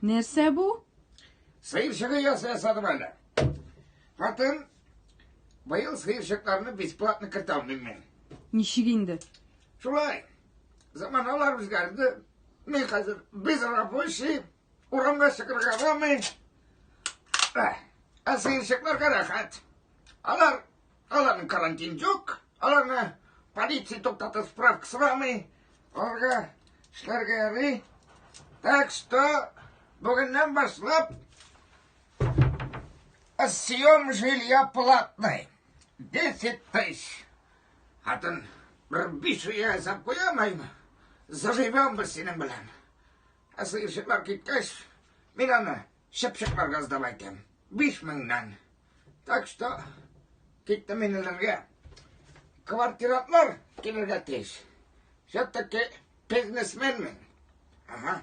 Нәрсә бу? Сыерчыгы ясадым әле. Хатын, быел сыерчыкларны бесплатно кертә алмыйм мин. Ничек инде? Шулай. Заманалар үзгәрде. Мин хәзер без рабочий, урамга чыгарга ярамый. Ә сыерчыкларга рәхәт. Алар, аларның карантин юк, аларны полиция туктатып справка сорамый. Аларга эшләргә ярый. Так что бүгеннән башлап съем жилья платный. 10 тысяч. Хатын, бер биш өйгә ясап куямаймы? Заживем без синең белән. Ә сыерчыклар киткәч, мин аны чыпчыкларга сдавать итәм. 5000-нән. Так что киттем мин элергә. Квартирантлар килергә тиеш. Все-таки бизнесмен мин. Ага.